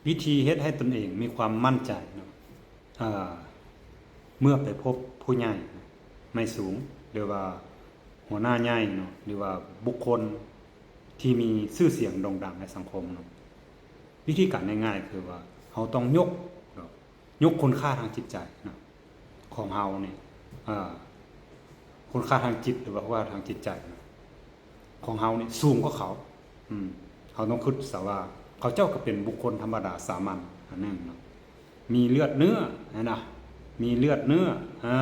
ວິທີເຮັດໃຫ້ຕົນເອງມີຄວາມໝັ້ນໃຈເນາະ ເອີ ເມື່ອໄປພົບຜູ້ໃຫຍ່ ນາຍສູງ ຫຼືວ່າຫົວໜ້າໃຫຍ່ເນາະ ຫຼືວ່າບຸກຄົນທີ່ມີຊື່ສຽງໂດ່ງດັງໃນສັງຄົມເນາະ ວິທີການງ່າຍໆ ຄືວ່າເຮົາຕ້ອງຍົກເນາະ ຍົກຄຸນຄ່າທາງຈິດໃຈເນາະ ຂອງເຮົານີ້ ເອີ ຄຸນຄ່າທາງຈິດ ຫຼືວ່າຄຸນຄ່າທາງຈິດໃຈເນາະ ຂອງເຮົານີ້ສູງກວ່າເຂົາ ອືມ ເຮົາຕ້ອງຄິດຊະວ່າ ເຂົາເຈົ້າກໍເປັນບຸກຄົນທຳມະດາສາມັນອັນໜຶ່ງເນາະ ມີເລືອດເນື້ອຫັ້ນນະ ມີເລືອດເນື້ອ ອາ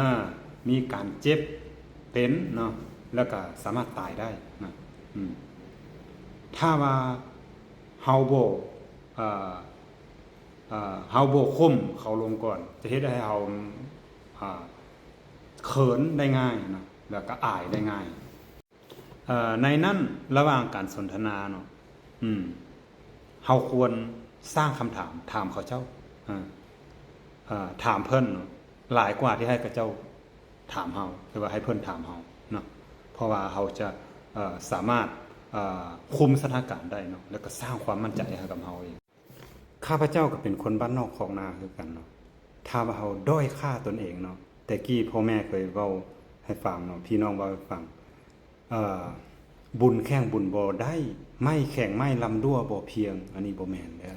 ມີການເຈັບເປັນເນາະ ແລ້ວກໍສາມາດຕາຍໄດ້ນະ ອືມ ຖ້າວ່າເຮົາບໍ່ ເອີ ເອີ ເຮົາບໍ່ຂົ່ມເຂົາລົງກ່ອນ ຈະເຮັດໃຫ້ເຮົາ ອາ ເຂີນໄດ້ງ່າຍເນາະ ແລ້ວກໍອາຍໄດ້ງ່າຍ. ເອີ ໃນນັ້ນ ລະຫວ່າງການສົນທະນາເນາະ ອືມ ເຮົາຄວນສ້າງຄຳຖາມ ຖາມເຂົາເຈົ້າ ເອີ ເອີ ຖາມເພິ່ນເນາະ ຫຼາຍກວ່າທີ່ໃຫ້ເຂົາເຈົ້າຖາມເຮົາ ຫຼືວ່າໃຫ້ເພິ່ນຖາມເຮົາເນາະ ເພາະວ່າເຮົາຈະ ເອີ ສາມາດ ເອີ ຄຸມສະຖານະການໄດ້ເນາະ ແລ້ວກໍສ້າງຄວາມໝັ້ນໃຈໃຫ້ກັບເຮົາເອງ. ຂ້າພະເຈົ້າກໍເປັນຄົນບ້ານນອກຄອກນາຄືກັນເນາະ ຖ້າວ່າເຮົາດ້ອຍຄ່າຕົນເອງເນາະ ແຕ່ກີ້ພໍ່ແມ່ເຄີຍເວົ້າໃຫ້ຟັງເນາະ ພີ່ນ້ອງເວົ້າໃຫ້ຟັງ ເອີ ບຸນແຂ່ງບຸນບໍ່ໄດ້ ໄມ້ແຂ່ງໄມ້ລຳດ້ວບໍ່ພຽງ ອັນນີ້ບໍ່ແມ່ນເດີ້